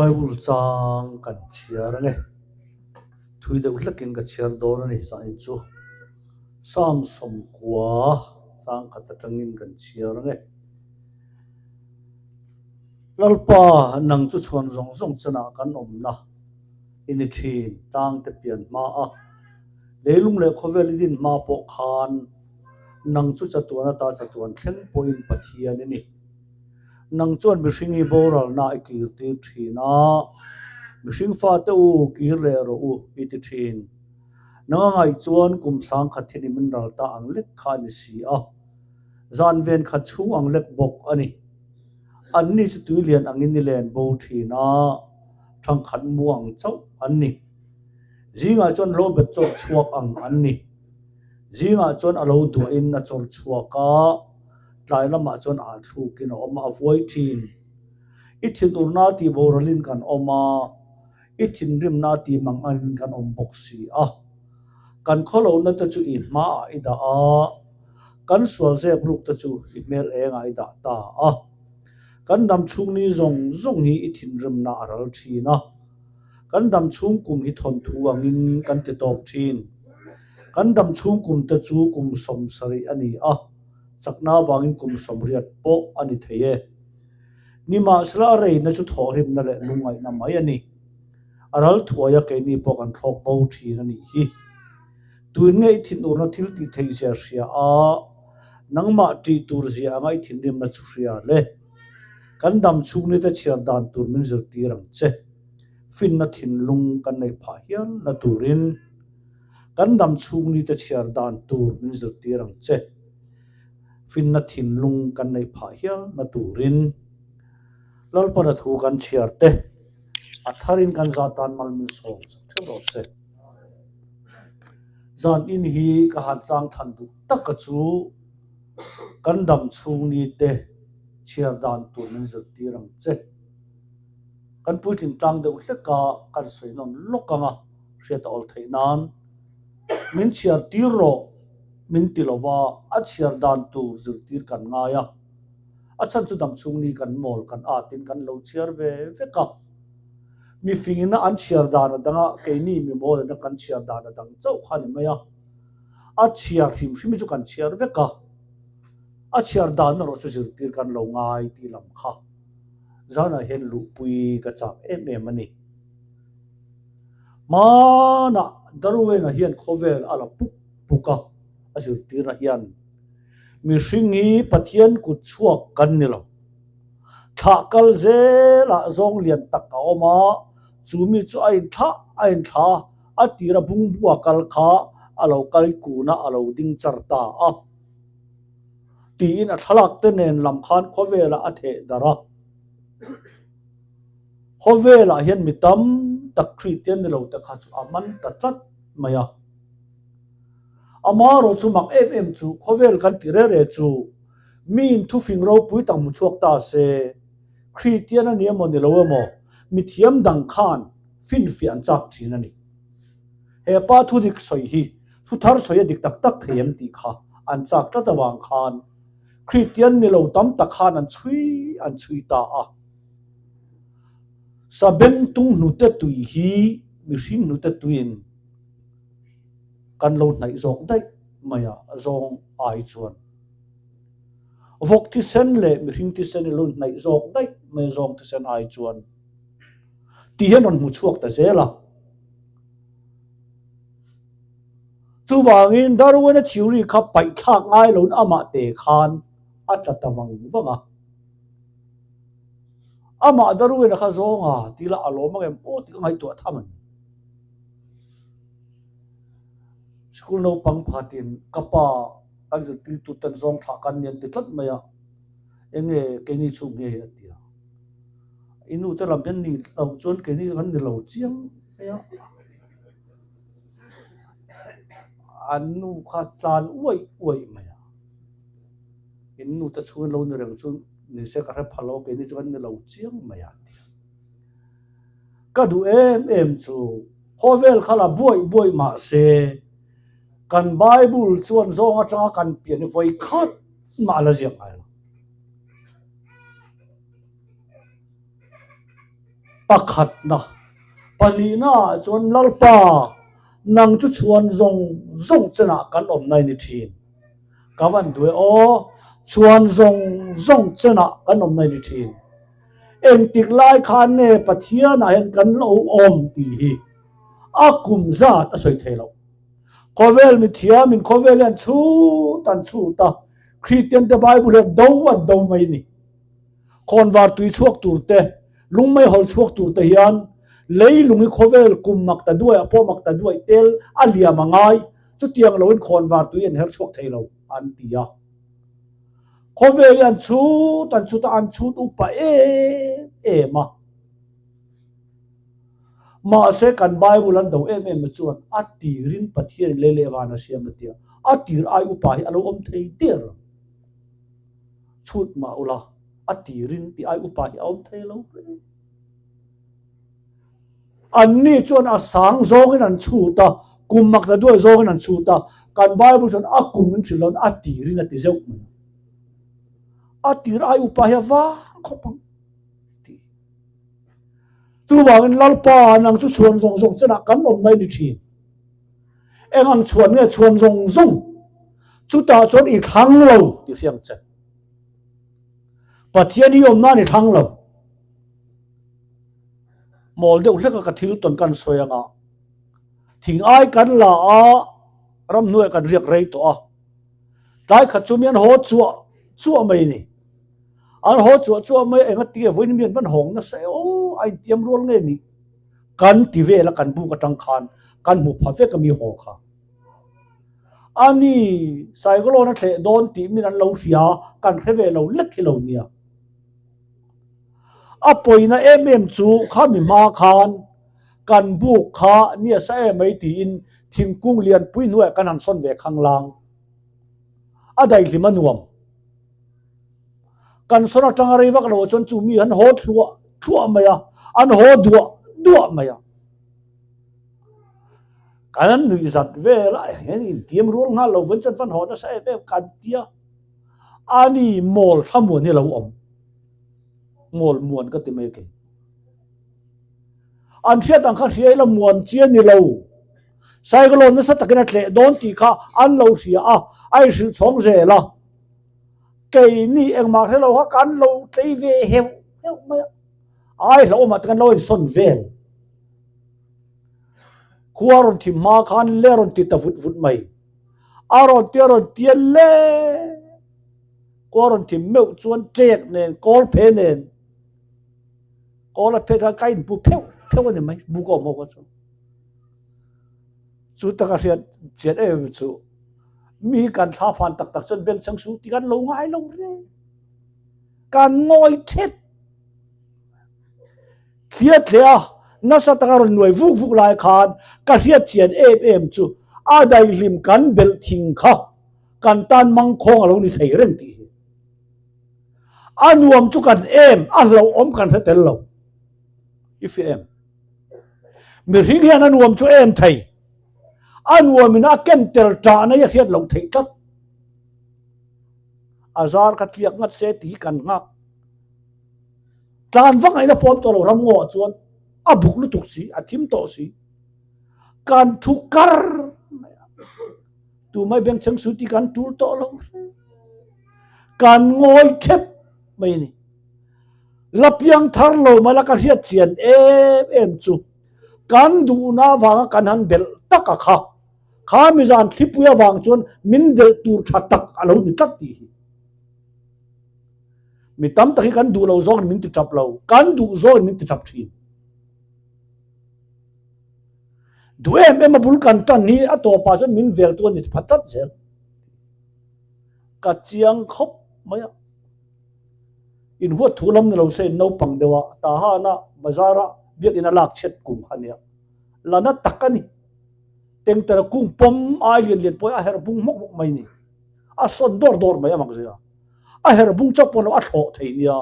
Bible chang kan chhiar a ni. Thui deuh hlekin ka chhiar dawn a ni zain chu. Psalm 90 chang khat atangin kan chhiar a ni. Lalpa, nang chu chhuan zawng zawng chenah kan awmna i ni thin, tlang te pian hma a, leilung leh khawvel i din hma pawh khan nang chu chatuan ata chatuan thleng pawhin Pathian i ni. Nang chuan mihring i boralna i kir tir thin a, mihring fate u kir leh rawh u i ti thin. Nang a ngaih chuan kum sangkhat hi ni min ral ta ang lek kha a ni si a, zan ven khat chhung ang lek bawk a ni. Anni chu tui lian angin i len bo thin a, thangkhat mu ang chauh an ni. Zingah chuan lo bet chawr chhuak ang an ni. Zingah chuan a lo duahin a chawr chhuak a. Tlai lamah chuan ah thlukin a awm a, a vuai thin. I thinurna tih boralin kan awm a, i thinrimna tih manganin kan awm bawk si a. Kan khawlohna te chu i hmaah i dah a, kan sual zep ruk te chu i hmel engah i dah ta a. Kan dam chhung ni zawng zawng hi i thinrimna a ral thin a, kan dam chhung kum hi thawnthu angin kan ti tawp thin. Kan dam chhung kum te chu kum 70 a ni a. Chakna avangin kum 80 pawh a ni thei e. Nimahsela a reina chu thawhrimna leh lungngaihna mai a ni. A ral thuaia keini pawh kan thlawk bo thin a nih hi. Tuin nge i thinurna thil tih theih zia hria a, nangmah ṭih tur zia anga i thinrimna chu hria le. Kan dam chhung nite chhiar dan tur min zirtir ang che. Finna thinlung kan neih phah hial na turin. Kan dam chhung nite chhiar dan tur min zirtir ang che. Finna thinlung kan neih phah hial na turin Lalpana thu kan chhiar te a tharin kan za tan mal min sawm sak theuh rawh se. Zan in hi ka han chang than duh taka chu kan dam chhung nite chhiar dan tur min zirtir ang che. Kan puitling tlang deuh hlek a kan sawi nawn lawk ang a. Hriat a awl theih nan min chhiar tir rawh min ti lo va, a chhiar dan tur zirtir kan ngai a. A chhan chu dam chhung ni kan mawl kan at in kan lo chhiar ve vek a. Mi fing ina an chhiar dan a dang a, keini mi mawl ina kan chhiar dan a dang chauh kha a ni mai a. A chhiar hrim hrim hi chu kan chhiar vek a. A chhiar dan erawh chu zirtir kan lo ngai tih lam kha zanah hian luhpui ka chak em em a ni. Hmanah Darwin-a hian khawvel a la puk puk a, a zirtirna hian mihring hi Pathian kut chhuak kan ni lo. Thlah kal zelah zawng lian tak a awm a, chu mi chu a inthlah a inthla a, a tira bungbua kal kha a lo kal kun a, a lo ding char ta a. Tiin a thlalak te nen lam khan khawvelah a theh darh a. Khawvelah hian mi tam tak Kristian ni lo te kha chu a man ta tlat mai a. Amaherawh chu mak em em chu khawvel kan ti re re chu miin thufing ropui tak hmu chhuak ta se, Kristian a ni emaw ni lo emaw mi thiam dang khan finfiah an chak thin a ni. He pa thudik sawi hi thuthar sawi a dik tak tak thei em tih kha an chak tlat avang khan Kristian ni lo tam tak khan an chhui an chhui ta a. Sabengtung hnute tui hi mihring hnute tuiin kan lo hnaih zawk daih mai a, zawng ai chuan vawk thisen leh mihring thisen i lo hnaih zawk daih mai a, zawng thisen ai chuan tih hian rawn hmu chhuak ta zel a. Chuvangin Darwin-a theory kha paihthlak ngai loin amah te khan a tla ta vang vang a. Amah Darwin-a kha zawng a ti la a lawm ang em aw tih ka ngaihtuah tham a ni. Sikul naupang pakhatin ka pa kan zirtirtu ten zawng thlah kan ni an ti tlat mai a, enge keini chhung nge a ti a. I nu te lam hian ni lo chuan keini kan ni lo chiang mai a. An nu kha tlan uaih uaih mai a. In nu te chhungin lo ni reng chu ni se ka hre phal lo, keini chu kan ni lo chiang mai a ti a. Ka duh em em chu khawvel kha la buaih buaih mah se kan Bible chuan zawng atanga kan pian hi vawi khat mah a la ziak ngai lo. Pakhatna, pahnihnaah chuan Lalpa, nang chu chhuan zawng zawng chenah kan awm nai ni thin. Ka van duh e aw, chhuan zawng zawng chenah kan awm nai ni thin. Engtik lai khan nge Pathianah hian kan lo awm tih hi a kum zat a sawi thei loh. Khawvel mithiamin khawvel hian chhut an chhut a, Kristian te Bible hian do an do mai ni. Khawnvar tui chhuak tur te, lungmei hawl chhuak tur te hian leilung hi khawvel kum mak ta duai ah pawh mak ta duai tel a liam a ngai, chutiang loin khawnvar tui an her chhuak thei lo an ti a. Khawvel hi an chhut an chhut a, an chhut upa em em a. Mahse kan Bible an do em em chuan a tirin Pathianin lei leh van a siam a tia, a tir ai upa hi a lo awm thei der lo. Chhut mah ula, a tirin tih ai upa hi a awm thei lo hle. Anni chuan a sang zawngin an chhut a, kum mak la duai zawngin an chhut a, kan Bible chuan a kum in hrilh loin a tirin a ti zeuh mai. A tir ai upa hi a vang khawp ang tih. Chuvangin Lalpa nang chu chhuan zawng zawng chenah kan awm mai ni thin. Eng ang chhuan nge chhuan zawng zawng chutah chuan i thlang lo tih hriang che. Pathian hi awm nan i thlang lo. Mawl deuh hleka ka thil tawn kan sawi anga thing ai kan la a ramhnuai kan riak rei tawh a. Tlai khat chu mi an haw chuah chuah mai ni. An haw chuah chuah mai enga ti e vawiin mi an van hawng nasa e aw a intiam rual nge ni. Kan ti vel a kan buk atang khan kan hmu pha vek a mi haw kha. A ni Saigalon a thleh dawn tih min an lo hria kan hre ve lo lek hi lo nia. A pawina em em chu kha mi hma khan kan buk kha nia sa em mai tiin thingkung lianpui hnuaiah kan han sawn ve khanglang. A daihlim a nuam. Kan sawn atanga rei vak loh chuan chu mi an haw thluah thluah mai a, an haw duah duah mai a. Kan an nuih zat vel a, eng intiam rual nghal lo vawn chuan van haw nasa em em kan tia. Ani mawl thlamuan hi a lo awm. Mawl muan ka ti mai kei. An hriat ang kha hria ila muan chi a ni lo. Cyclone nasa takin a tleh dawn tih kha an lo hria a, a inhrilh chhawng zel a. Keini engmah hre lo kha kan lo tlei ve heuh heuh mai a, ai hlauhawmah te kan lo insawn vel. Khua rawn thim hma khan le rawn ti ta vut vut mai. A rawn ti a rawn tial le. Khua rawn thim meuh chuan ṭek nen, kawl phe nen, kawl a phet khan ka inhmu pheuh pheuh a ni mai, buk a awm ho kha chu. Chu taka hriat chian em em chu mi kan thla phan tak tak chuan bengchheng su ti kan lo ngai lo reng. Kan ngawi thet. Thlia thleh a nasa taka rawn nuai vuk vuk lai khan ka hriat chian em em chu a daihlim kan belh thing kha kan tan mangkhawng a lo ni thei reng tih hi. A nuam chu kan em a hlauhawm kan hre tel lo. I fiah em? Mihring hian a nuam chu em thei. A nuamin a ken tel ṭahna hi a hriat loh theih tlat. A zar kha tliak ngat se tih hi kan nghak. Tlan vak ngaihna pawm tawh lo ram ngaw ah chuan a buk lutuk si, a thim tawh si. Kan thu kar mai a. Tumai bengchheng su tih kan tul tawh lo hle. Kan ngawi thep mai a ni. La piang thar lo mai la ka hriat chian em em chu kan duhna avanga kan han belh tak a kha. Kha mizan thlipui avang chuan min delh tur tha tak a lo ni tlat tih hi. Mi tam tak hi kan duh lo zawngin min ti tap lo, kan duh zawngin min ti tap thin. Duh em em a bul kan tan hi a tawpah chuan min vel tu a ni phat tlat zel. Ka chiang khawp mai a. In huat thu lam ni lo se in naupang deuh a, Tahana bazara biakinn a lak chhiat kum kha nia. La na tak a ni. Tengtera kung pawm ai lian lian pawh hi a herh bung hmawk hmawk mai ni. A sawn dawr dawr mai a mak zia. A herh bung chauh pawh lo a thlawh thei nia.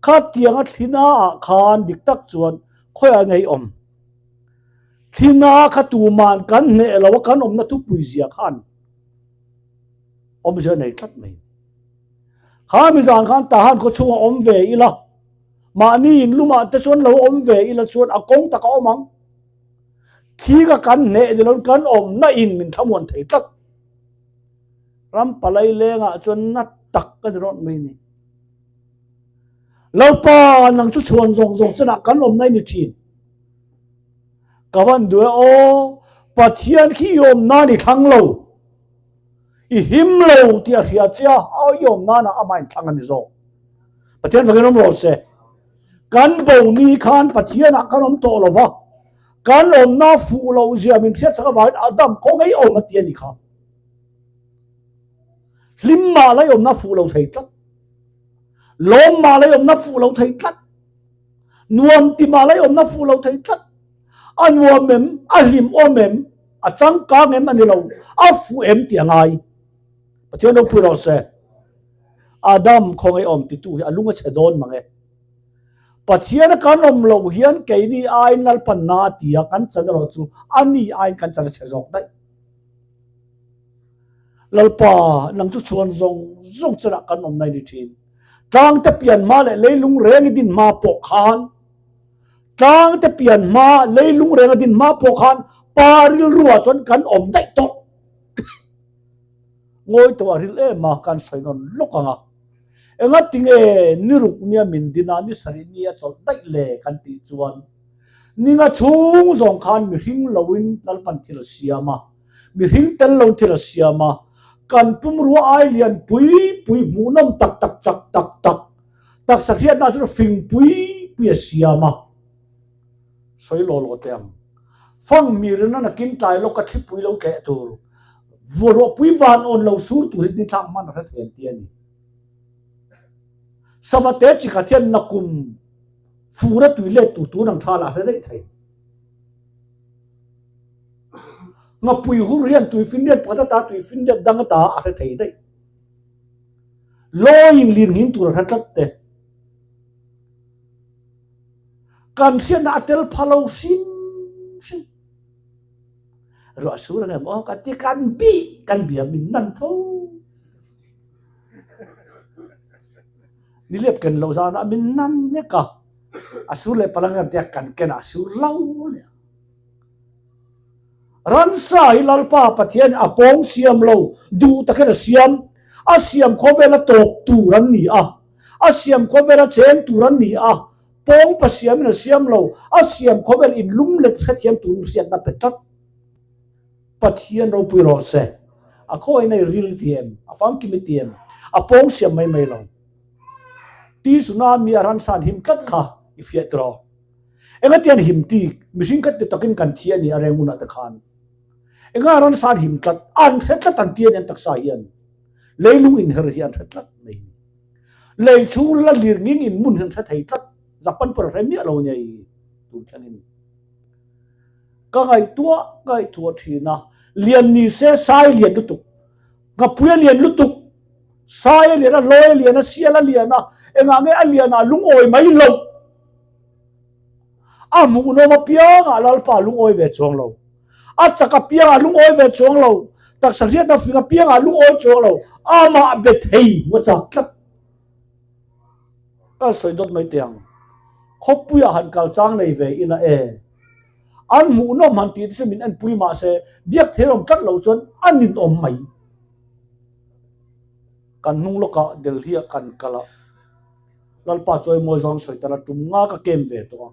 Khatiang a thlina ah khan dik tak chuan khawiah ngei awm. Thlina kha tuman kan hneh lo a kan awmna thupui zia khan awmzia nei tlat mai. Kha mi zan khan Tahan khaw chhungah awm ve ila. Mahni in lumah te chuan lo awm ve ila chuan a kawng tak a awm ang. Thli ka kan hneh ni loin kan awmna in min thlamuan thei tlat. Ram palai lengah chuan na tak ka ni rawt mai ni. Lalpa nang chu chhuan zawng zawng chenah kan awmna i ni thin. Ka van duh e aw, Pathian khi i awm nan i thlang lo. I him lo tih a hria che a, i awm nanah amah in thlang a ni zawk. Pathian fakin awm rawh se. Kan bo ni khan Pathianah kan awm tawh lo va, kan awmna fuh loh zia min hriat sak avangin Adam khaw ngei awm a ti a ni kha. Hlim mah la i awmna fuh lo thei tlat. Lawm mah la i awmna fuh lo thei tlat. Nuam ti mah la i awmna fuh lo thei tlat. A nuam em, a hlim awm em, a changkang em a ni lo, a fuh em tih a ngai. Pathian ropui rawh se. Adam khawngaih awm titu hi a lung a chhe dawn mang e. Pathian a kan awm loh hian keini aiin Lalpan na a ti a, kan chan erawh chu ani aiin kan chan a chhe zawk daih. Lalpa, nang chu chhuan zawng zawng chunah kan awm nai ni thin. Tlangte pian hma leh leilung reng i din hma pawh khan, tlangte pian hma, leilung reng a din hma pawh khan pa rilruah chuan kan awm daih tawh. Ngawi tawh a ril em a, kan sawi nawn lawk ang a. Enga tinge ni ruk nia min din a, ni sarih nia chawlh daih le kan tih chuan, ninga chhung zawng khan mihring loin Lalpan thil a siam a, Mihring tel lo thil a siam a, kan pumrua ai lian pui pui hmuhnawm tak tak chak tak tak taksa hriatna chu fing pui pui a siam a. Sawi law law teh ang. Fang mirin a nakin tlai lawk a thlipui lo tleh tur, ruahpui van awn lo sur tur hi ni thlak hman a hre thei an ti a ni. Savate chikhat hian nakum fur a tui let tur tun ang tha lah a hre daih thei. Ngapui hur hian tuifinriat pakhat ata tuifinriat dang ata a hre thei daih. Lawiin lirnghin tur a hre tlat te. Kan hriatna a tel pha lo hrim hrim. Ruah sur ang em aw ka ti kan bih kan bia min nan tho. Nilep ken lo zan ah min nan nek a. A sur leh palang kan tia kan ken a sur lo le. Ransa hi Lalpa Pathian a pawng siam lo, duh takin a siam. A siam khawvela tawp tur an ni a, a siam khawvela cheng tur an ni a, pawng pa siamin a siam lo, a siam khawvel in lum let hrethiam turin hriatna pe tlat. Pathian ropui rawh se. A khawiin a i ril ti em? A famkim i ti em? A pawng siam mai mai lo. Ti tsunami a ransa an him tlat kha i fiah tiraw? Engatian him tik, mihring khat ti takin kan thi a ni a reng hunah te khan. Enga ransa an him tlat, an hre tlat an ti a ni an taksa hian. Leilung inher hi an hre tlat mai ni. Lei chhungril a lir nging in mun hi an hre thei tlat, Japan pawh a hre miah lo nia i tun thlengin. Ka ngaihtuah ngaihtuah thin a, lian ni se sai lian lutuk, ngapui a lian lutuk, sai a lian a, lawi a lian a, sial a lian a, engah nge a lian ah lungawi mai loh. A hmuhnawm apiangah Lalpa lungawi ve chuang lo. A chak apiangah lungawi ve chuang lo. Taksa hriatna fing apiangah lungawi chuang lo. Amah be thei hmu a chak tlat. Kal sawi dawt mai teh ang. Khawpuiah han kal chang nei ve ila e. An hmuhnawm han tih te chu min enpui mahse biak thei awm tlat lo chuan a ninawm mai. Kan hnung lawkah Delhi-ah kan kal a. Lalpa chawi mawi zawng sawi tala tum nga ka kem ve tawh a.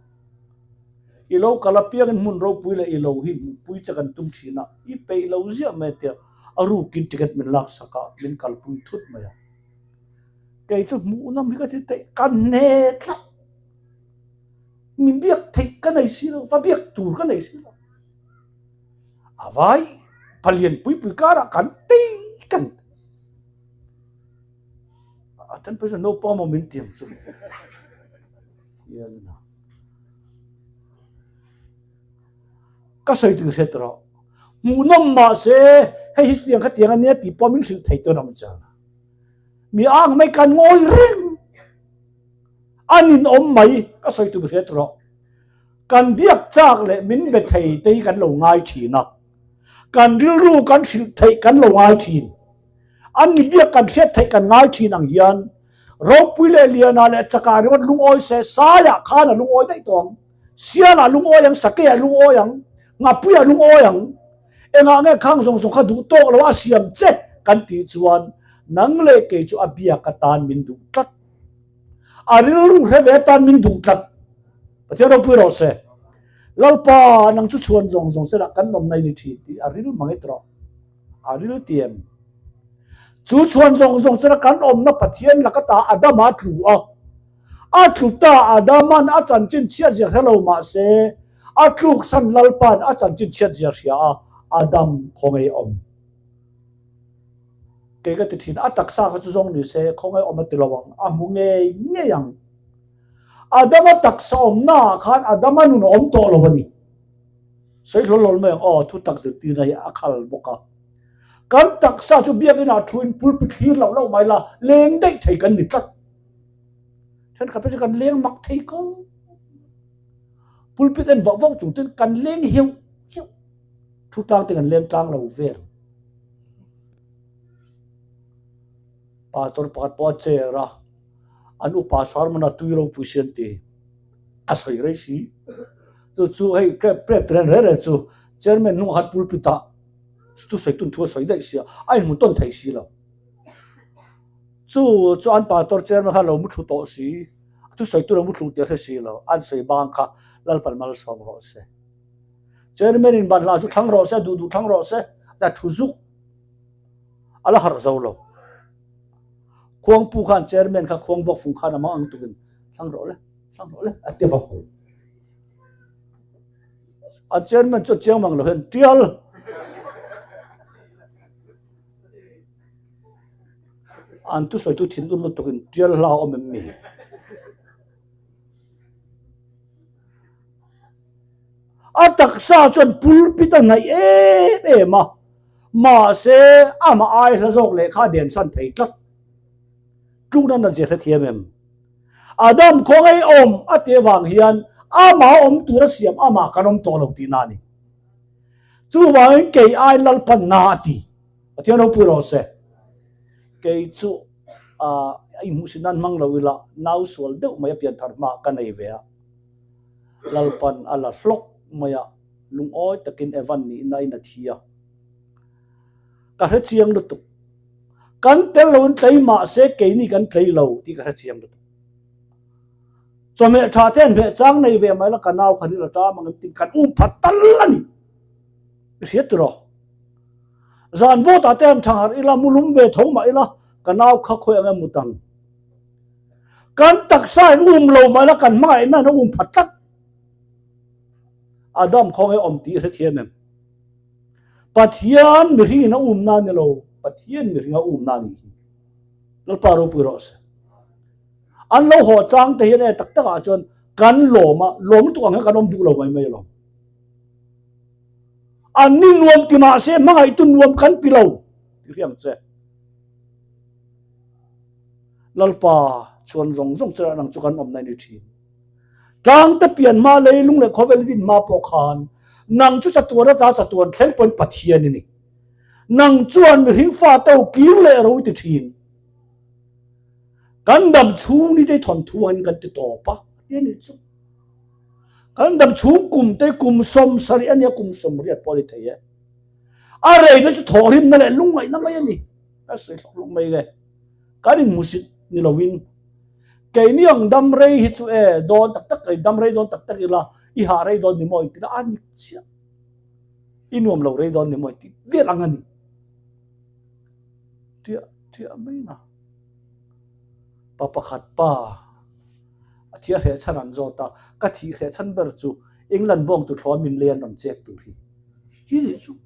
I lo kal apiangin hmun ropui leh i lo hi hmuhpui che kan tum thin a, i peih lo ziah mai tia a rukin ticket min laksak a, min kalpui thut mai a. Kei chu hmuhnawm hi ka ti theih, ka hne tlat. Min biak theih ka nei si lo, va biak tur ka nei si lo. A vai palian pui pui karah kan tei kan. A then pawh chuan naupang maw min ti ang chu. Ka sawi tur hriat rawh. Hmuhnawm mahse hei hi chutiang khatiang a nia tih pawh min hrilh thei tawn ang chuan. Mi ang mai kan ngawi reng. A ninawm mai ka sawi tur hriat rawh. Kan biak chak leh min be thei te hi kan lo ngai thin a. Kan rilru kan hrilh theih kan lo ngai thin. An mi biak kan hriat theih kan ngai thin ang hian Ropui leh Liana leh Chaka ringawt lungawi se Saia khan a lungawi daih tawh ang. Siala lungawi ang, Sakeia lungawi ang, Ngapuia lungawi ang. Engah nge khang zawng zawng kha duh tawk lo a siam che kan tih chuan nang leh kei chu a biak atan min duh tlat. A rilru hre ve atan min duh tlat. Pathian ropui rawh se. Lalpa nang chu chhuan zawng zawng che lah kan nawm nai ni thin tih a ril mang i tawh. A ril tiam. Chu chhuan zawng zawng chena kan awmna Pathian laka ta Adama tlu a. A tlu ta Adaman a chanchin chhiat zia hre lo mah se a tluksan Lalpa'n a chanchin chhiat zia hria a, Adam khawngaih awm. Kei ka ti thin, a taksa kha chu zawng ni se khawngaih awm a ti lo ang, a hmu ngei ngei ang. Adama taksa awmnaah khan Adama nun a awm tawh lo a ni. Sawi hlawl hlawl mai ang aw, thu tak zirtirna hi a khal bawk a. Kan taksa chu biakinah thuin pulpit thlir loh loh mai la, leng daih thei kan ni tlat. Thenkhat phei chu kan leng mak thei ko. Pulpit en vauh vauh chung ten kan leng hiau hiau. Thu tlang te kan leng tlang lo vel. Pastor pakhat pawh a chair a, an upa sermon a tui ropui si an ti. A sawi rei si. Chu chu hei prep tren reh reh chu chairman hnungah khan pulpit ah tu sawi tun thu a sawi daih sia, a inhmu tawn thei si lo. Chu chu an pastor chairman kha lo mu thlu tawh si, a thusawi tu lo mu thlu tih a hre si lo, an sawi bang kha Lalpan malsawm rawh se. Chairman in ban hla chu thlang rawh se, a duh duh thlang rawh se, a thu zuk a la harh zo lo. Khuangpu khan chairman kha khuang vawk fung khan a mang ang tukin thlang rawh le, thlang rawh le a ti va haw. A chairman chu chiang mang lo hian tial. An thusawitu thinur lutukin tial hla a awm em mi? A taksa chuan pulpit a hnaih em em a, mahse amah ai hla zawk lehkha a densan thei tlat. Tlukna nat zia hrethiam em? Adam khawngaih awm a tih avang hian amah awm tura siam amah kan awm tawh lo tihna a ni. Chuvangin kei ai Lalpanna a ti. Pathian ropui rawh se. Kei chu i hmuhsit nan hmang lo ila nau sual deuh mai a pianthar hma ka nei ve a. Lalpan a la hlawk mai a, lungawi takin Evan nihna in a thi a. Ka hre chiang lutuk. Kan tel loin tlei mah se keini kan tlei lo tih ka hre chiang lutuk. Chawhmeh tha te an hmeh chang nei ve mai la ka nau kha ril a ṭam ang em tin kan um phat tal a ni. I hriat tiraw? Zan vawtah te han thangharh ila, mu lum ve tho mah ila ka nau kha khawi ang em mut ang. Kan taksa in um lo mah ila kan hmangaihna in a um phat tlat. Adam khawnge awm tih i hrethiam em? Pathian mihring in a umna a ni lo, Pathian mihring a umna a nih hi. Lalpa ropui rawh se. An lo haw chang te hian e tak tak ah chuan kan lawm a, lawm lutuk ang hian kan awm duh lo mai mai alawm. An ni nuam ti mah se hmangaihtu nuam kan ti lo ti hriang che. Lalpa chuan zawng zawng che nang chu kan awmna i ni thin. Tlangte pian hma leilung leh khawvel din hma pawh khan nang chu chatuan ata chatuan thleng pawhin Pathian i ni. Nang chuan mihring fate ho kir leh ro i ti thin. Kan dam chhung ni te thawnthu angin kan ti tawp a, a ti a nih chu. Kan dam chhung kum te kum 70 a nia, kum 80 pawh a ni thei e. A reina chu thawhrimna leh lungngaihna mai a ni. Ka sawi hlawk hlawk mai nge. Kan inhmusit ni lovin keini ang dam rei hi chu e dawn tak tak ei dam rei dawn tak tak ila i hah rei dawn ni maw i ti la a ni chiah. I nuam lo rei dawn ni maw i ti vel ang a ni. Tiah tiah mai na. Pa pakhat pa a thia hreh chhan an zawt a, ka thih hreh chhan ber chu England bawng tu thlawn min lei an rawn chek tur hi. Hi nih chu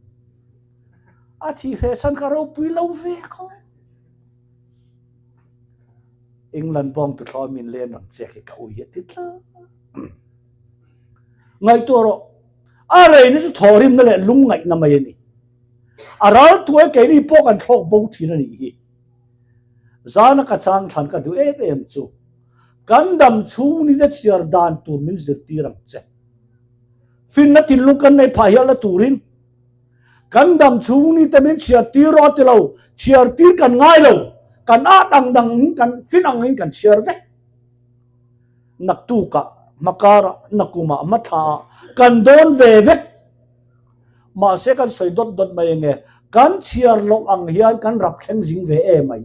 a thih hreh chhan ka ropui lo ve kho. England bawng tu thlawn min lei an rawn chek hi ka ui a ti tlat. Ngaihtuah rawh, a reina chu thawhrimna leh lungngaihna mai a ni. A ral tuai keini pawh kan thlawk bo thin a nih hi. Zana ka chang thlan ka duh em em chu kan dam chhung ni te chhiar dan tur min zirtir ang che. Finna thinlung kan neih phah hialna turin kan dam chhung ni te min chhiar tir rawh a ti lo, chhiar tir kan ngai lo. Kan at ang dang in kan fin ang in kan chhiar vek. Naktukah, hmakarah, nakumah, hmathlaah kan dawn ve vek. Mahse kan sawi dawt dawt mai enge, kan chhiar loh ang hian kan rap thleng zing ve em ai.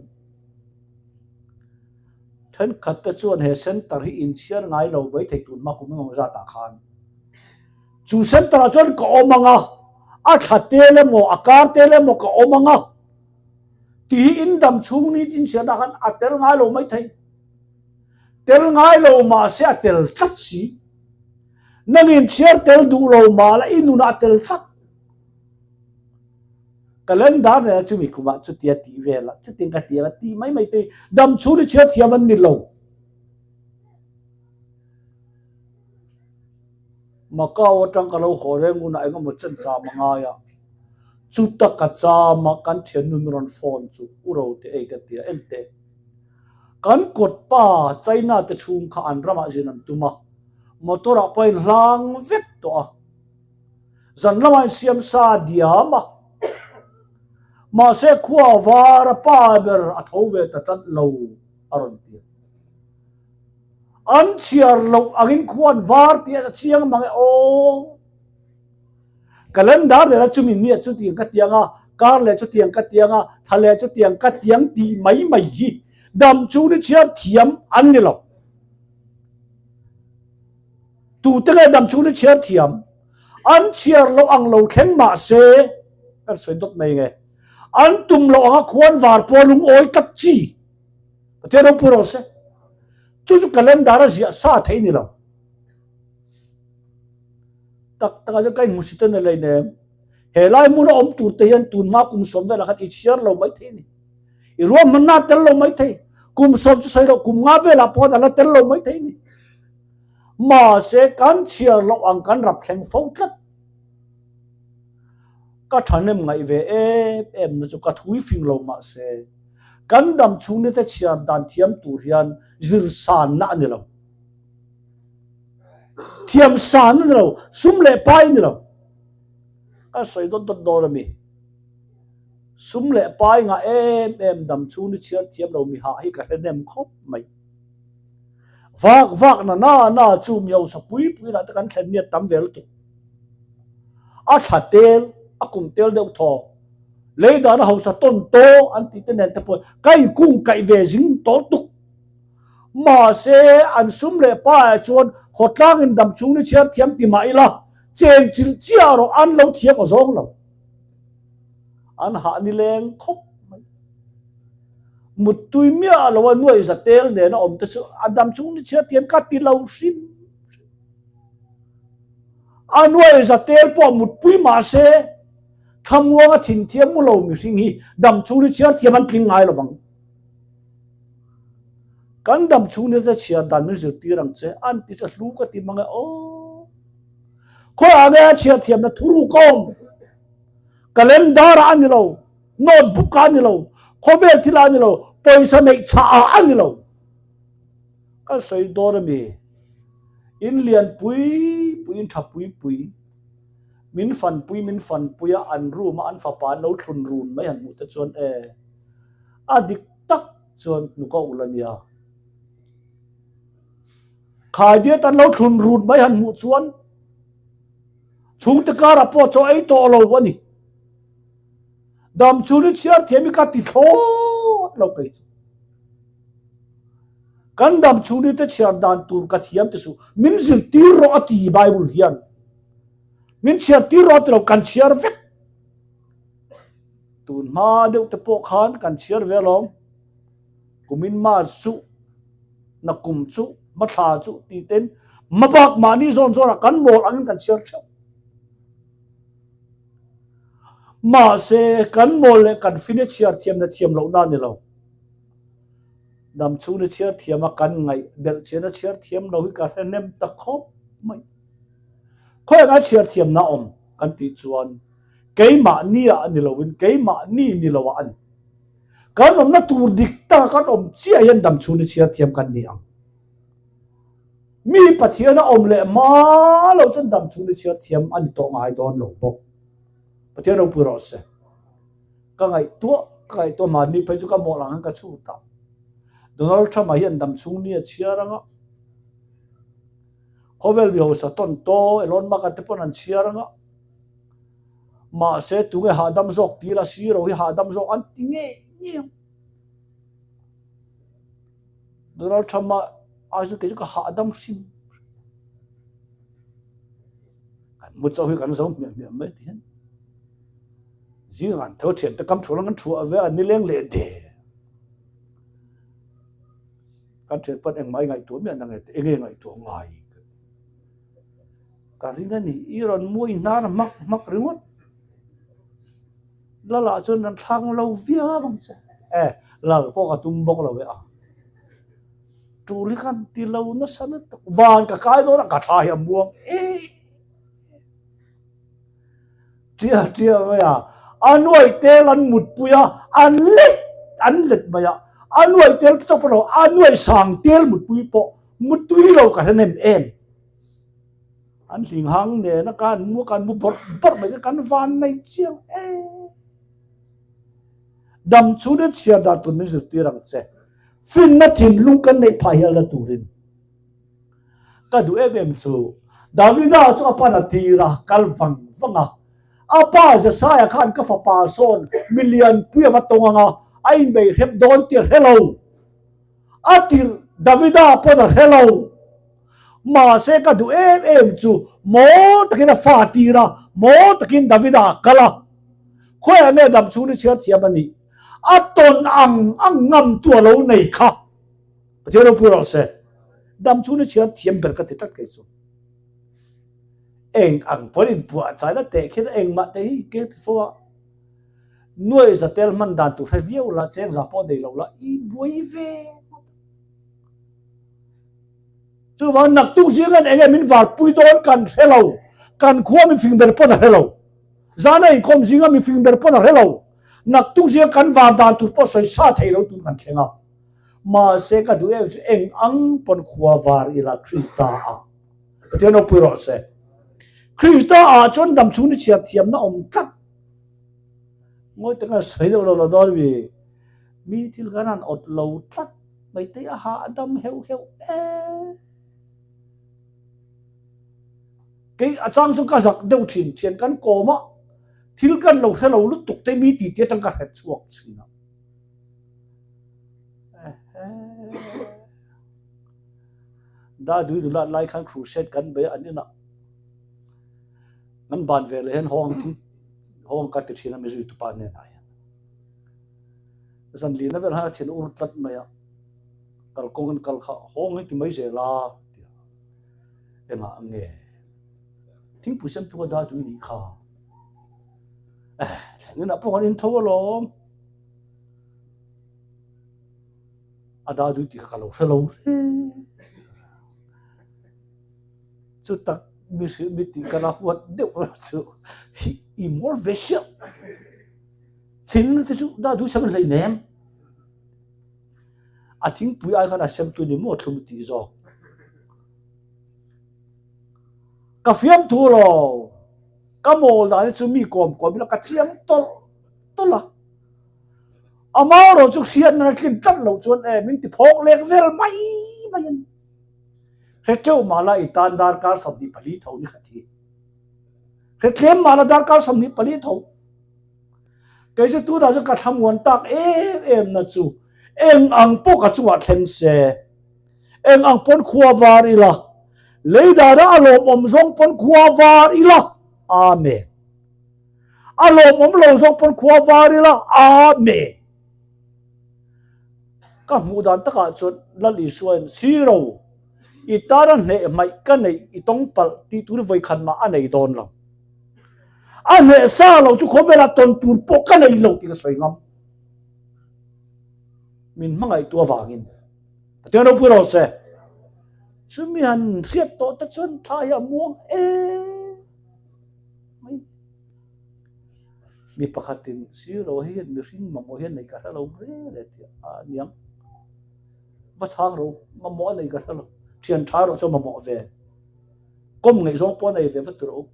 Thenkhat te chuan he center hi inchhiar ngai lo mai thei tun hma kum engemaw zatah khan. Chu center ah chuan ka awm ang a, a thla tel emaw a kar tel emaw ka awm ang a tih hi in dam chhung ni inchhiarna khan a tel ngai lo mai thei. Tel ngai lo mahse a tel tlat si. Nang inchhiar tel duh lo mah la i nunah a tel tlat. Calendar nena chumi kumah chutia tih vel a, chutiang ka ti ang a tih mai mai te hi dam chhung i chhiar thiam an ni lo. Macau atang ka lo haw reng hunah eng emaw chen cham a ngai a, chuta ka cham a kan thiannu min rawn phone chu u ro te ei ka ti a, enteh kan kawt pa China te chhung kha an ramah zin an tum a, motor ah pawh a inhlang vek tawh a. Zan lamah insiam sa diam a, mahse khua var a pa ber a tho ve ta tlat lo a rawn ti a. An chhiar loh angin khua an var tih a chiang mang e aw. Calendar nena chumi nia chutiang ka tiang a, kar leh chutiang ka tiang a, thla leh chutiang ka tiang tih mai mai hi dam chu ni chhiar thiam an ni lo. Tute nge dam chhung hi chhiar thiam? An chhiar loh ang lo thleng mah se, kan sawi dawt mai nge, an tum loh anga khuan var pawh lungawi tlat chi. Pathian ropui rawh se. Chu chu calendar a ziah sa thei ni lo. Tak takah chuan ka inhmusit a ni leinem. He lai hmuna awm tur te hian tun hma kum sawm velah khan i chhiar lo mai thei a ni. I ruahmanna a tel lo mai thei. Kum sawm chu sawi loh kum nga velah pawh a la tel lo mai thei a ni. Mahse kan chhiar loh ang kan rap thleng fo tlat. Ka thahnem ngaih ve em em na chu ka thui fing lo mahse kan dam chhung ni te chhiar dan thiam tur hian zir sanna a ni lo. Thiam san a ni lo, sum leh pai a ni lo. Ka sawi dawt dawt dawn a mi. Sum leh pai ngah em em dam chhung ni chhiar thiam lo mi hah hi ka hre nem khawp mai. Vak vak na na na chu mi hausa pui pui lah te kan thlen ngiat tam ve lutuk. A thla tel, a kum tel deuh thaw, lei dan a hausa tawn taw an tih te nen te pawh ka inkung kaih ve zing tawh tuk. Mahse an sum leh pa ah chuan khawtlang in dam chhung ni chhiar thiam ti mah ila chen chilh chiah erawh an lo thiam aw zawng lo. An hah ni leng khawp mai. Muttui miah lo a nuaih za tel nena awm te chu a dam chung ni chhiat hian ka ti lo hrim hrim. A nuaih za tel pawh mutpui mah se thlamuanga thinthiam mu lo mihring hi dam chung ni chhiar thiam an tling ngai lo vang. Kan dam chung ni te chhiar dan min zirtir ang che an ti chu a hlu ka ti mang e aw. Khawiah nge a chhiar thiamna thuruk a awm? Calendar ah a ni lo. Notebook ah a ni lo, khawvel thil ah a ni lo, pawisa neih chhah ah a ni lo. Ka sawi dawn a mi, in lian pui pui in tha pui pui, min fan pui min fan pui a an room a an fapa an lo thlun run mai han hmuh te chuan e, a dik tak chuan hnuk a ulh a nia. Khaidiat an lo thlun run mai han hmuh chuan chhungte karah pawh chaw ei tawh lo a ni. Dam chu ni chhiar thiam hi ka ti thlawt lo kei chu. Kan dam chu ni te chhiar dan tur ka thiam ti suh. Min zirtir rawh a ti Bible hian. Min chhiar tir rawh a ti lo kan chhiar vek. Tun hma deuh te pawh khan kan chhiar ve alawm. Kumin March chu na kum chu hmathla chu ti ten hmabak mahni zawn zawnah kan mawl angin kan chhiar theuh. Mahse, kan mawl leh kan fine chhiar thiam na thiam lohna a ni lo. Dam chhungna chhiar thiam a kan ngaih belh chian a chhiar thiam lo hi ka hre hnem ta khawp mai. Khawiah ngai chhiar thiamna awm kan tih chuan keimahni ah a ni lovin keimahni ni lo ah a ni. Kan awmna tur dik taka kan awm chiah hian dam chhungna chhiar thiam kan ni ang. Mi Pathian a awm leh hma lo chuan dam chhung ni chhiar thiam a ni tawh ngai dawn lo bawk. Pathian ropui rawh se. Ka ngaihtuah Ka ngaihtuah mahni phei chu ka mawlh ang hian ka chhut a. Donald Trump-a hian damchhung ni a chhiar ang a. Khawvel mi hausa tawn taw Elon Musk-a te pawn an chhiar ang a. Mahse tunge hahdam zawk ti ila siro hi hahdam zawk an ti ngei ngei ang. Donald Trump-a ai chu kei chu ka hahdam hrim. Kan mu chauh hi kan zo hmiah hmiah mai ti hian. Zing an tho thian te kam thu lang an thu ave an nileng leh de. Kan thian pawn engmah i ngaihtuah miah na nge enge ngaihtuah ngai. Ka ring a ni i rawn mu i hnar hmak hmak ringawt. Lal ah chuan an thlak lo viau ang che. E lal pawh ka tum bawk lo e a. Tul hi khan ti lo nasa lutuk. Van ka kai dawn a ka tha hi a muang e. Tia tia mai a, a nuai tel an mutpui a, an let an let mai a, a nuai tel chauh pawh lo, a nuai sang tel mutpui pawh mutui lo ka hre nem em. An hling hang nen a kan mu kan mu bawrh bawrh mai te kan van nei chiang em. Dam chhungin chhiar dan tur min zirtir ang che. Finna thinlung kan neih phah hial na turin. Ka duh em em chu Davida chu a pan a tir a, kal vang vang a. A pa Jesaia khan ka fapa sawn mi lianpui a va tawng ang a, a inbei hrep dawn tih a hre lo. A tirh Davida pawn a hre lo. Mahse ka duh em em chu mawl takin a fa tir a, mawl takin Davida a kal a. Khawiah nge damchhung ni chhiar thiam a nih? A tawn ang ang ngamtu a lo nei kha. Pathian ropui rawh se. Dam chu ni chhiar thiam ber ka ti tlat kei chu. Eng ang pawn in puah chai la teh khin engmah te hi ke ti fo a. Nuai za tel hman dan tur hre viau la cheng za pawh nei lo la i buai ve ngawt. Chuvang naktuk zing an enge min varpui dawn kan hre lo. Kan khua mi fing ber pawn a hre lo. Zana inkhawm zinga mi fing ber pawn a hre lo. Naktuk zinga kan var dan tur pawh sawi sa thei lo tun kan thleng a. Mahse ka duh em chu eng ang pawn khua var ila Krista ah Pathian ropui rawh se. Krista ah chuan dam chhung ni chhiar thiamna awm tlat. Ngawi taka sawi deuh lo la dawn mi. Mi thil kan han awt lo tlat mai te a hahdam heuh heuh em. Kei a chang chu ka zak deuh thin thian kan kawm a thil kan lo hre lo lutuk te mi titi atang ka hret chhuak thin a. Dadui nulat lai khan crusade kan bei an inah kan ban ve leh hian hawng thing hawng ka ti thin a mizui tupa hnenah hian zan lina vel han a thin ur tlat mai a kalkawng an kal kha hawng hi ti mai zel a tia engah nge thingpui sem tu a dadui nih kha eh thleng inah pawh kan in tho alawm. A dah duh tih kha ka lo hre lo hle. Chu tak mi hrilh mi tih ka la huat deuh erawh chu hi i mawl ve siah. Thil te chu dah duh sem hleinem. A thingpui ai khan a semtu ni maw thlum tih zawk. Ka fiamthu lo. Ka mawl dan hi chu mi kawm kawm ila ka chiang tawlh tawlh a. Amaherawh chu hriatna tlin tlat loh chuan e min ti phawk lek vel mai mai a ni. Hre teuh mah la i tan darkar 24 tho ni khat hi. Hre tlem mah la darkar 24 tho. Kei chu tunah chuan ka thlamuan tak em em na chu eng ang pawh ka chungah thleng se, eng ang pawn khua var ila, lei dana a lawmawm zawng pawn khua var ila. Amen. A lawmawm lo zawk pawn khua var ila, Amen. Ka hmuh dan takah chuan Lal Isuain, Siro, i tana hneh hmaih ka neih i tawng palh tih tur vawikhat mah a nei dawn lo. A hneh sa lo chu khawvelah tawn tur pawh ka nei lo tih ka sawi ngam. Min hmangaihtu avangin. Pathian ropui rawh se. Chumi han hriat tawh te chuan thla hi a muang em. mai. Mi pakhatin zero hi hian mihring mamawh hian nei ka hre lo re re tih a niang. Va chhang ro mamawh a nei ka hre lo. Thian tha erawh chuan mamawh ve. Kawm ngaihzawng pawh a nei ve va tur a awm.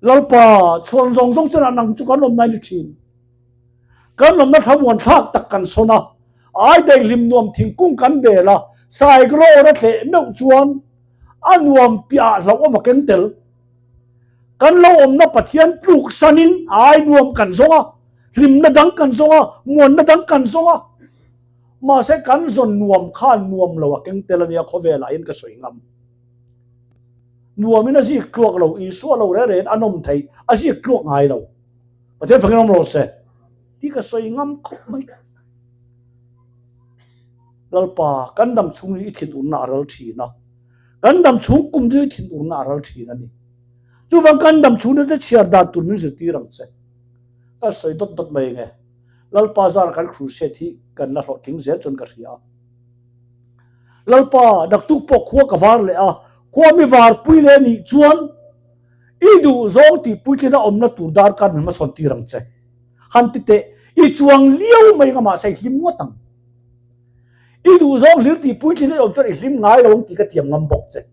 Lalpa, chhuan zawng zawng chenah nang chu kan awmna i ni thin. Kan awmna thlamuan thlak tak kan sawn a, ai daih hlim nuam thingkung kan bel a, saigrawn a thleh meuh chuan a nuam piah hlauhawm a keng tel. Kan lo awmna Pathian tluk sanin ai nuam kan zawng a, hlimna dang kan zawng a, muanna dang kan zawng a. Mahse kan zawn nuam khan nuam lo a keng tel a nia khawvelah hian ka sawi ngam. Nuamin a zik tluak lo, Isua lo reh rehin a nawm theih, a zik tluak ngai lo. Pathian fakin awm rawh se. Tih ka sawi ngam khawp mai. Lalpa, kan dam chhung hi i thinurna a ral thin a. Kan dam chhung kum chu i thinurna a ral thin a ni. Chuvang kan dam chhung te chhiar dan tur min zirtir ang che. Ka sawi dawt dawt mai nge. Lalpa zara kan crusade hi kan la hlawhtling zel chuan ka hria a. Lalpa, naktuk pawh khua ka var leh a, khua mi var pui leh nih chuan i duh zawng tih puitlin a awmna tur darkar min hmasawn tir ang che. Han ti teh, i chuang liau mai anga mahse i hlim ngawt ang. I duh zawng hlir tih puitlin i awm chuan i hlim ngai lo ang tih ka tiam ngam bawk che.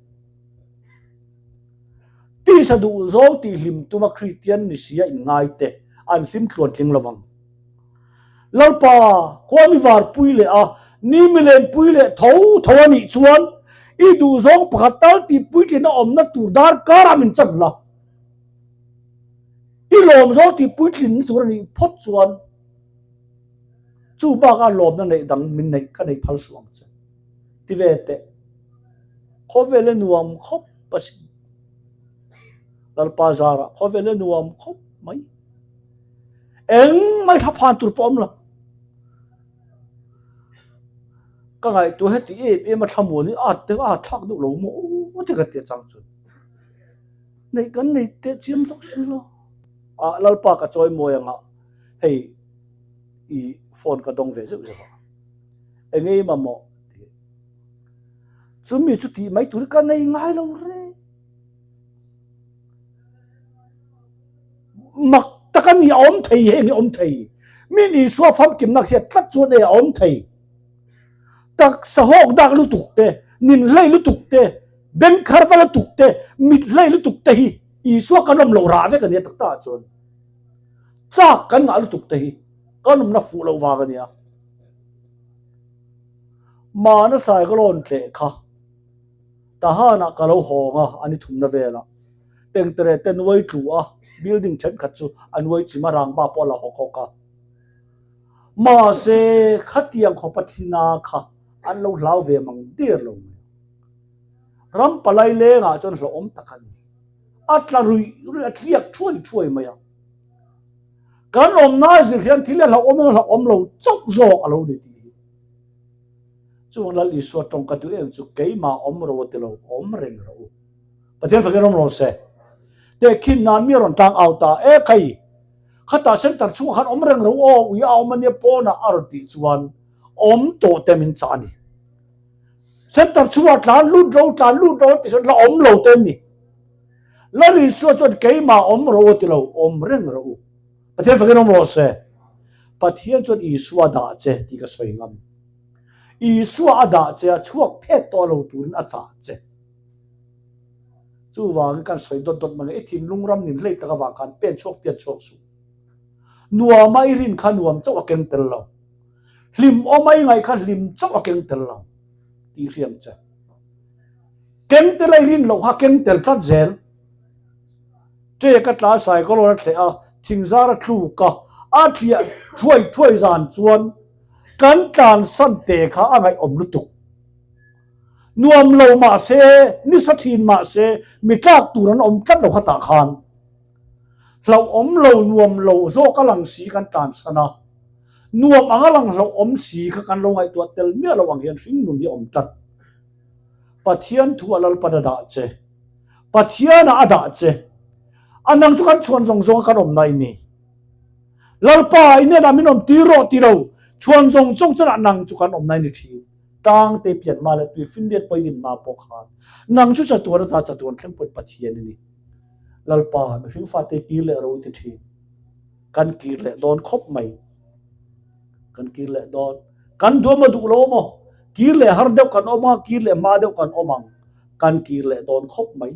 Tisa duh zawng tih hlim tuma Kristian ni sia inngai te an hlim tluan tling lo vang. Lalpa, khua mi var pui leh a, ni mi len pui leh tho tho a nih chuan i duh zawng pakhat tal tih puitlin a awmna tur darkar ah min chan la. I lawm zawng tih puitlin na tur a nih phawt chuan chu bakah lawmna neih dang min neih ka neih phal suh ang che. Ti ve teh. Khawvel a nuam khawp a sin. Lalpa zarah khawvel a nuam khawp mai. Eng mai thla phan tur pawh awm lo. Ka ngaihtuah heti em em a thlamuan hi at te a thlak deuh lo maw aw ti ka ti a chang chuan. Neih kan nei teh chiam zawk si lo. Ah Lalpa ka chawi mawi anga hei i phone ka dawng ve zeuh zeuh a. Eng ei mamawh ti. Chumi chu tih mai tur hi ka nei ngai lo reng. Mak tak a ni, a awm thei heng hi a awm thei. Min Isua famkimna hriat tlat chuan e a awm thei. Taksa hawk dak lutuk te, nin hlei lutuk te, bengkhar va lutuk te, mit hlei lutuk te hi Isua kan awm loh rah vek a nia tak takah chuan. Chak kan ngah lutuk te hi kan awmna fuh loh vang a nia. Mahna sai ka lawn tleh kha Tahanah ka lo hawng a, a ni thumna velah. Tengtere te nuai tlu a, building thenkhat chu a nuai chim a, rangva pawh a la hawk hawk a. Mahse, khatiang khawpa thina kha an lo hlau ve mang der lo mai. Ram palai lengah chuan hlauhawm tak a ni. A tla ruih ruih, a thliak thuai thuai mai a. Kan awmna zir hian thil a hlauhawm emaw hlauhawm lo chauh zawk a lo ni tih hi. Chuvang Lal Isua tawngka duh em chu keimah awm ro a ti lo, awm reng rawh u. Pathian fakin awm rawh se. Tehkhin nan mi a rawn tlang out a, E khai, khatah center chhungah khan awm reng rawh aw, ui a awm ania pawnah a rawn tih chuan awm tawh te min chah a ni. Center chhungah tlan lut ro, tlan lut ro an tih chuan la awm lo te an ni. Lal Isua chuan keimah awm rawh u a ti lo, awm reng rawh u. Pathian fakin awm rawh se. Pathian chuan Isua dah che tih ka sawi ngam. Isua a dah che a, chhuak phet tawh lo turin a chah che. Chuvangin kan sawi dawt dawt mai i thinlung ram nin hlei tak avang khan pen chhuak pian chhuak suh. Nuama i rin kha nuam chauh a keng tel lo. Hlim awma i ngaih kha hlim chauh a keng tel lo tih hriam che. Keng tel a i rin loh kha keng tel tlat zel. Ṭe ka tla saikawlawr a thleh a, thingzar a tluk a, a thliah thuai thuai zan chuan kan tlansan te kha a ngaihawm lutuk. Nuam lo mah se, nisa thin mah se, mi tlak tur an awm tlat lo kha tah khan. Hlauhawm lo, nuam lo zawk a lang si kan tlansan a. Nuam ang a lang hlauhawm si kha kan lo ngaihtuah tel miah lo ang hian hringnun hi a awm tlat. Pathian thu a Lalpan a dah che. Pathianah a dah che. A nang chu kan chhuan zawng zawng a kan awmna i ni. Lalpa, i hnenah min awm tir rawh ti lo, chhuan zawng zawng chunah nang chu kan awmna i ni thin. Tang te pian hma leh tui finriat pawh i din hma pawh khan nang chu chatuan ata chatuan thleng pawhin Pathian i ni. Lalpa, mihring fate kir leh ro i ti thin. Kan kir leh dawn khawp mai. Kan kir leh dawn. Kan duam a duh lo maw? Kir leh har deuh kan awm a, kir leh hma deuh kan awm ang. Kan kir leh dawn khawp mai.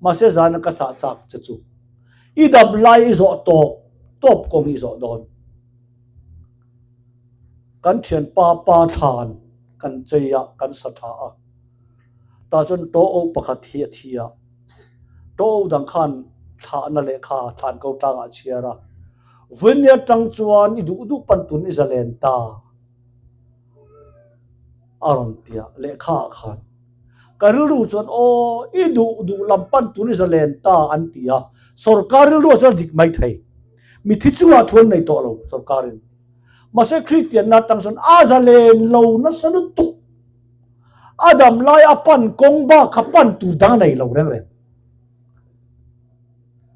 Mahse zana ka chah chak che chu i dam lai i zawh tawp tawp kawng i zawh dawn. Kan thianpa pa thlan kan chei a, kan sa tha a. Tah chuan Tawh pakhat hi a thi a. Tawh dang khan thlahna lehkha thlan ko tlangah a chhiar a. Vawiin atang chuan i duh duh pan tun i zalen ta a rawn ti a, lehkha ah khan. Ka rilru chuan aw i duh duh lam pan tun i zalen ta an ti a, sorkar rilru ah chuan a dik mai thei. Mithi chungah thu an nei tawh lo sorkarin. Mahse Kristianna atang chuan a zalen lo nasa lutuk. A dam lai a pan kawng bak kha pan tur dang a nei lo reng reng.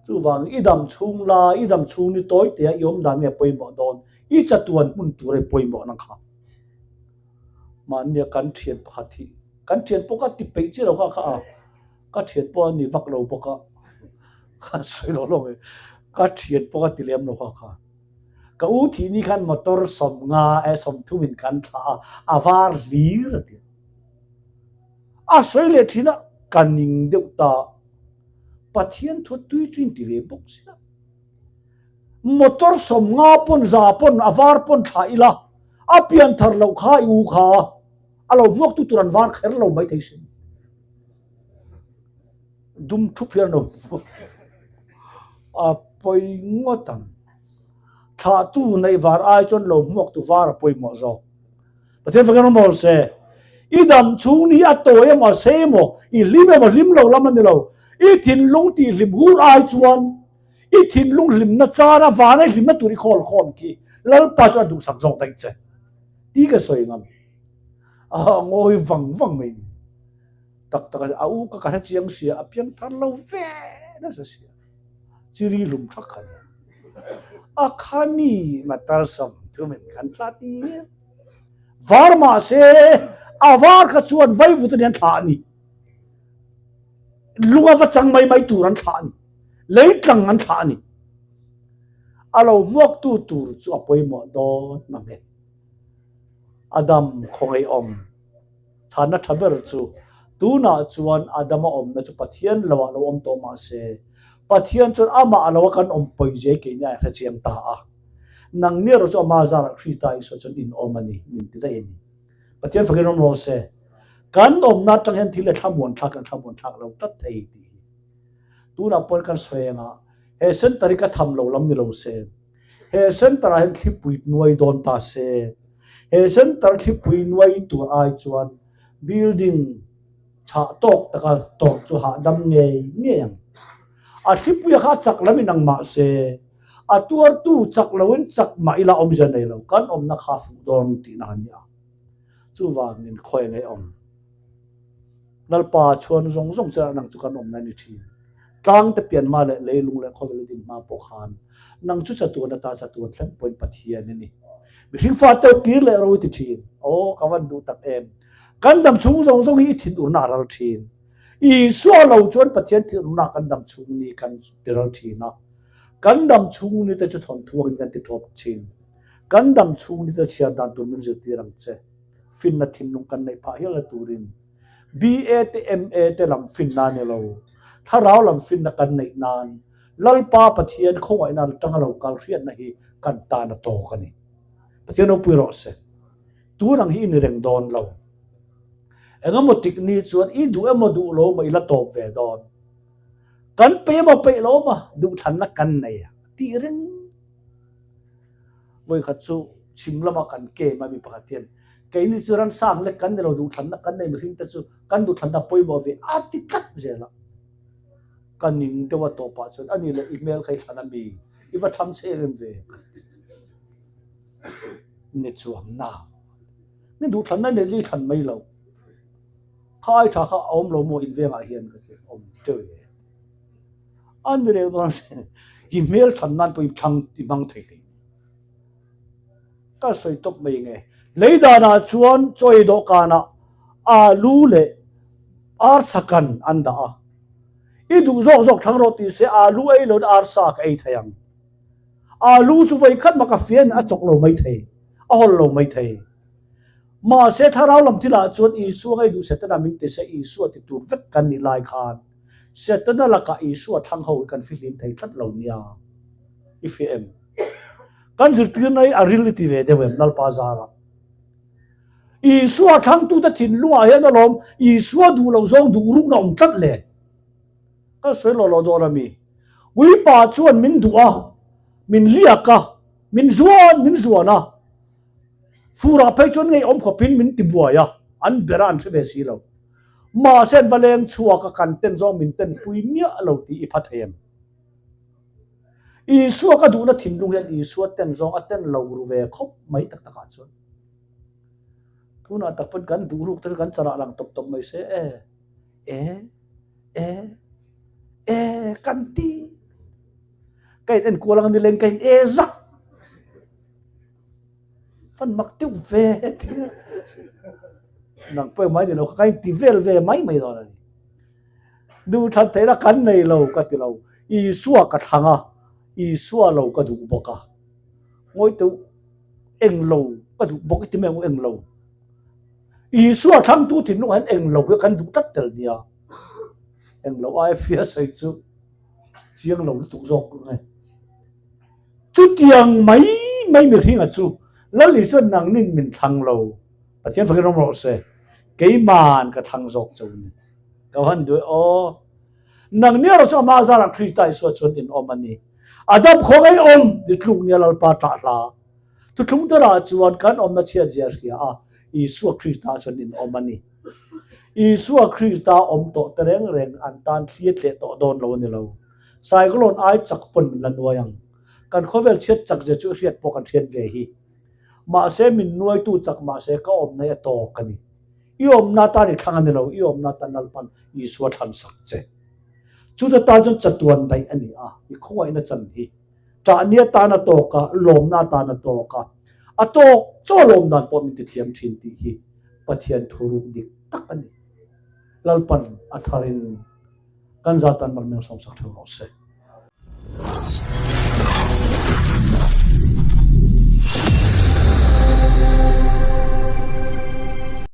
Chuvang i dam chhung la, i dam chhung ni tawi te a i awm dan nge pawimawh dawn, i chatuan hmun tur ei pawimawh nang kha. Mahnia kan thian pakhat hi, kan thian pawh ka ti peih chiah lo kha kha a, ka thian pawh a ni vak lo bawk a, ka sawi lo lo mai, ka thian pawh ka ti lem lo kha kha. Ka u thih ni khan motor 50 eh 30 in kan thlah a, a var hlir a ti. A sawi leh thin a, ka ning deuh ta. Pathian thu tui chu in ti ve bawk sia. Motor 50 pawn za pawn a var pawn thlah ila, a pian thar loh kha i u kha a lo hmuak tu tur an var kher lo mai thei sin. Dum thup hian an lo hmuak. A pawi ngawt ang. Thlahtu neih var ai chuan lo hmuak tu var a pawimawh zawk. Pathian fakin awm awl se. I dam chhung ni a tawi emaw a sei emaw, i hlim emaw hlim lo lam a ni lo. I thinlung tih hlim hur ai chuan i thinlung hlimna chana vana i hlimna tur i khawl khawm khi Lalpa chuan a duhsak zawk daih che. Ti ka sawi ngam. A ngawi vang vang mai ni. Tak tak a u ka ka hre chiang sia a piang thar lo ve nasa sia. Chiri hlum thak kha nia. A khami matar 30 in kan thlah tir. Var mah se a var kha chuan vaivut ani an thlah a ni. Lunga va chang mai mai tur an thlah a ni. Leitlang an thlah a ni. A lo hmuaktu tur chu a pawimawh dawn mang e. Adam khawngaihawm. Chhanna tha ber chu, tunah chuan Adama awmna chu Pathian loah lo awm tawh mah se, Pathian chuan amah a loa kan awm pawi zia keini a hre chiang ta a. Nang ni erawh chu ama zarah Krista Isua chuan in awm a ni, min ti daih a ni. Pathian fakin awm rawh se. Kan awmna atang hian thil a thlamuan thlak kan thlamuan thlak lo tlat thei tih hi. Tunah pawhin kan sawi anga he center hi ka tham lo lam ni lo se, He center ah hian thlipui nuai dawn ta se, he center thlipui nuai tur ai chuan building chhah tawk taka tawrh chu hahdam ngei ngei ang. A thlipuia kha a chak lam in ang mah se, a tuartu chak loin chak mah ila awmzia nei lo, kan awmna kha a fuh dawn tihna a ni a. Chuvangin khawi ngei awm. Lalpa chhuan zawng zawng chu nang chu kan awmna a ni thin. Tlang te pian hma leh leilung leh khawvel a din hma pawh khan nang chu chatuan ata chatuan thleng pawhin Pathian a ni. Mihring fa teuh kir leh ro i ti thin. Aw, ka van duh tak em. Kan dam chhung zawng zawng hi i thinurna a ral thin. Isua lo chuan Pathian thinurna kan dam chhung ni kan ti ral thin a. Kan dam chhung ni te chu thawnthu angin kan ti tawp thin. Kan dam chhung ni te chhiar dan tur min zirtir ang che. Finna thinlung kan neih phah hial na turin BA te MA te lam finna a ni lo. Thlarau lam finna kan neih nan Lalpa Pathian khawngaihna atanga lo kal hriatna hi kan tan a tawk a ni. Pathian ropui rawh se. Tun ang hi i ni reng dawn lo. Engemaw tik ni chuan i duh emaw duh lo emaw i la tawp ve dawn. Kan peih emaw peih lo emaw duhthlanna kan nei a tih reng. Vawikhat chu chhim lama kan kem a mi pakhat hian keini chu ransang lek kan ni lo duhthlanna kan nei mihring te chu kan duhthlanna pawimawh ve a ti tlat zel a. Ka ning deuh a tawpah chuan ani leh i hmel kha i thlan a mi i va thlang che em em ve ka ti. Ni chuang na ni duhthlanna nei chu i thlan mai lo. Kha ai tha kha a awm lo maw in vengah hian ka ti awm teuh e. A ni reng dawn a i hmel thlan nan pawh i thlang i hmang thei hle. Ka sawi tawp mai nge. Lei danah chuan chaw ei dawhkanah alu leh arsa kan an dah a. I duh zawk zawk thlang rawh tih se alu ei loin arsa ka ei thei ang. Alu chu vawi khat mah ka fian a chawk lo mai thei, a hawl lo mai thei. Mahse thlarau lam thilah chuan Isua ngei duh Setana min ti se Isua ti tur vek kan nih lai khan. Setana lakah Isua thlang ho hi kan fihlim thei tlat lo nia. I fiah em? Kan zirtirna hi a ril i ti ve deuh em Lalpa zarah? Isua thlangtute thinlungah hian alawm Isua duh loh zawng duh rukna awm tlat le. Ka sawi lawh lawh dawn a mi. Uipa chuan min duh a, min liak a, min zuan min zuan a. Furah phei chuan ngeiawm khawpin min ti buai a, an ber a an hre ve si lo. Mahse an va leng chhuak a, kan ten zawng min ten pui miah lo tih i pha thei em? Isua ka duhna thinlung hian Isua ten zawng a ten lo ru ve khawp mai tak takah chuan. Tunah tak pawn kan duh ruk te chu kan charah lang tawp tawp mai se e, e, e, e kan ti. Ka in enkual ang a ni leng ka in e zak. Fan mak deuh ve ti. Nang pawh mai ni lo kha ka in ti vel ve mai mai dawn a ni. Duhthlan theihna kan nei lo ka ti lo. Isua ka thlang a, Isua lo ka duh bawk a. Ngawi teuh eng lo ka duh bawk i ti mai ang u eng lo. Isua thlangtu thinlungah hian eng lo hi kan duh tlat tel nia. Eng lo aia fia sawi chu chiang lo lutuk zawk nge. Chutiang mai mai mihringa chu Lal Isua nangnin min thlang lo. Pathian fakin rawng rawh se. Keiman ka thlang zawk cho ni. Ka han duh e aw. Nangni erawh chu amah zarah Krista Isua chuan in awm a ni. A dam khaw ngei awm ni tluk nia Lalpa ṭah hla. Thuthlung terah chuan kan awmna chhiat zia hria a, Isua Krista chuan in awm a ni. Isua Krista awm tawh te reng reng an tan thli a tleh tawh dawn lo a ni lo. Cyclone ai chak pawn min la nuai ang. Kan khawvel chhiat chak zia chu hriat pawh kan hriat ve hi. Mahse min nuaitu chak mahse ka awmna hi a tawk a ni. I awmna atan i thlang a ni lo, i awmna atan Lalpan Isua thlan sak che. Chuta tan chuan chatuan daih a ni a, i khawngaihna chan hi. Ṭahni atan a tawk a, lawmna atan a tawk a, a tawk chaw lawm dan pawh min tithiam ṭhin tih hi Pathian thuruk dik tak a ni. Lalpan a tharin kan zatan malmeng sawmsak ṭheuh rawh se.